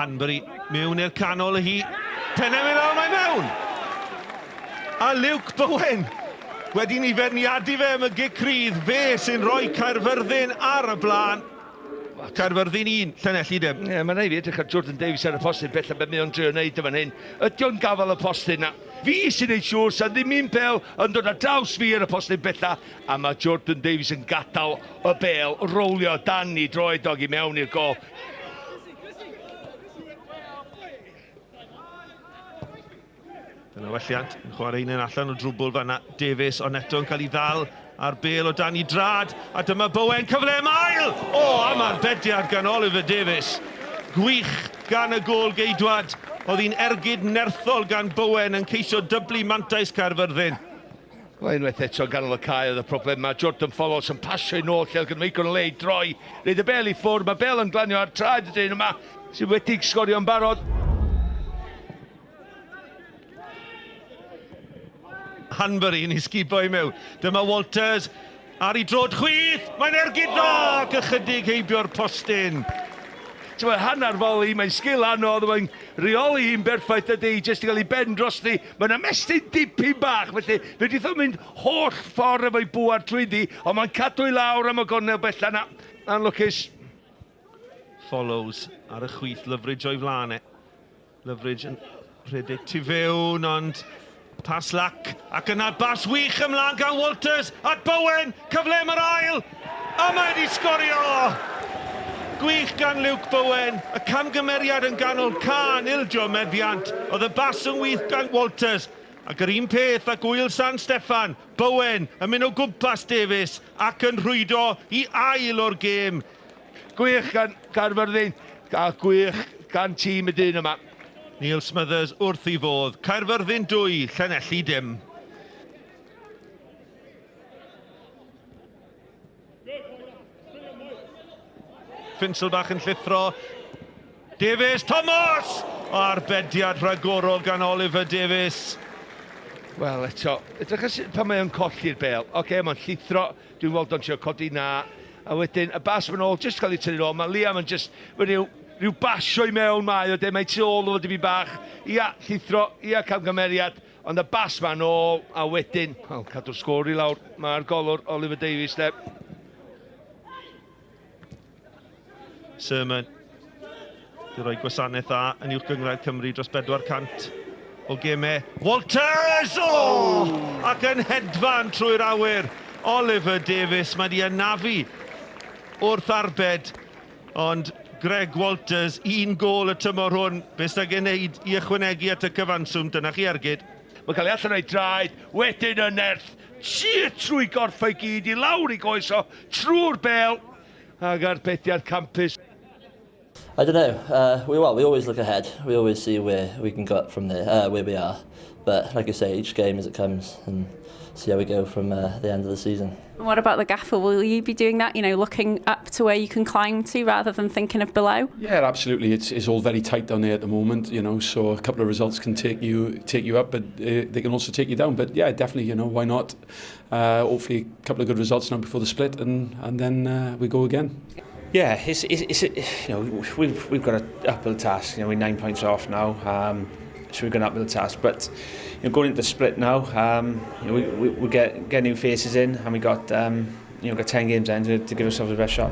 Hanbury mewn i'r canol y hi. Pennau mynd lawr, mae mewn! A Luke Bowen wedi ni ferniadu fe am y gic rydd, fe sy'n rhoi Caerfyrddin ar y blaen. Caerfyrddin 1, Llanelli dim. Ie, mae'n rhaid fi edrych ar Jordan Davies ar y postyn bellach beth mae o'n drio wneud yn fan hyn. Ydy o'n gafael y postyn na? Fi sy'n neud siŵr sa ddim un bêl yn dod ar draws fi ar y postyn bellach a mae Jordan Davies yn gadael y bêl rowlio dan i droed og i mewn i'r gôl. Dyna welliant, yn chwarae un allan o drwbl fanna. Davies, ond eto yn cael ei ddal a'r bêl o dan i drad. A dyma Bowen, cyfle am ail! O, am arbediad gan Oliver Davies. Gwych gan y gôl geidwad. Oedd hi'n ergyd nerthol gan Bowen yn ceisio dyblu mantais Caerfyrddin. Wel, unwaith eto yn ganol y cae oedd y problem. Mae Jordan Follows yn pasio i nôl lle oedd gyda Meicon o le i droi. Reid y bel i ffwrdd, mae bel yn glanio ar traed y dyn yma sydd wedi sgorio'n barod. Hanbury yn ei sgubo i mewn. Dyma Walters ar ei drod chwith. Mae'n ergyd dda ac ychydig heibio'r postyn. Ti'n hanner foli, mae'n sgil anodd, mae'n reoli hi'n berffaith ydy, jyst i gael ei ben drosti. Mae'n ymestyn dipyn bach, felly fe wnaeth o mynd holl ffordd efo'i bwar trwyddi, ond mae'n cadw i lawr am y gornel bella na. Anlwcus. Follows ar y chwith, Loveridge o'i flaen e. Loveridge yn rhedeg tu fewn, ond pas lac, ac yna bas wych ymlaen gan Walters at Bowen, cyfle am yr ail, a mae wedi sgorio! Gwych gan Luke Bowen, y camgymeriad yn ganol can ildio meddiant, oedd y bas yn wych gan Walters, ac yr un peth â Gŵyl San Steffan, Bowen yn mynd o gwmpas Davies ac yn rhwydo i ail o'r gêm. Gwych gan Caerfyrddin, a gwych gan tîm y dyn yma. Neil Smothers wrth ei fodd. Caerfyrddin 2, Llanelli dim. Finselbach yn llithro. Davies, Thomas! Arbediad rhagorol gan Oliver Davies. Wel, eto, edrych ar pan mae o'n colli'r bel. Oce, okay, mae'n llithro, dwi'n weld o'n trio codi na. A wedyn, y bas ma'n ôl, jyst cael ei tynnu nôl. Mae Liam yn jyst, mae rhyw basio i mewn mae o, de, mae tu ôl o dipyn bach. Ia, llithro, ia, camgymeriad. Ond y bas ma'n ôl, a wedyn, wel, cadw'r sgôr i lawr. Mae'r golwr Oliver Davies, de. Sermon. Di roi gwasanaeth dda yn Uwch Gynghrair Cymru dros 400 o gemau. Walters! Oh! Ac yn hedfan trwy'r awyr. Oliver Davies, mae di anafu wrth arbed. Ond Greg Walters, un gôl y tymor hwn. Be sydd ag wneud i ychwanegu at y cyfanswm? Dyna chi ergyd. Mae'n cael ei allan o'i draed, wedyn y nerth, trwy gorff o'i gyd, i lawr i goes o, trwy'r bel, ac arbediad campus. I don't know. We always look ahead. We always see where we can go up from there, where we are. But like I say, each game as it comes, and see how we go from the end of the season. And what about the gaffer? Will you be doing that, you know, looking up to where you can climb to rather than thinking of below? Yeah, absolutely. It's all very tight down there at the moment, you know, so a couple of results can take you up, but they can also take you down. But yeah, definitely, you know, why not? Hopefully a couple of good results now before the split, and then we go again. Yeah, it's you know, we've got an uphill task. You know, we're 9 points off now, so we've got an uphill task. But you know, going into the split now, you know, we get new faces in, and we got you know, got 10 games then to give ourselves the best shot.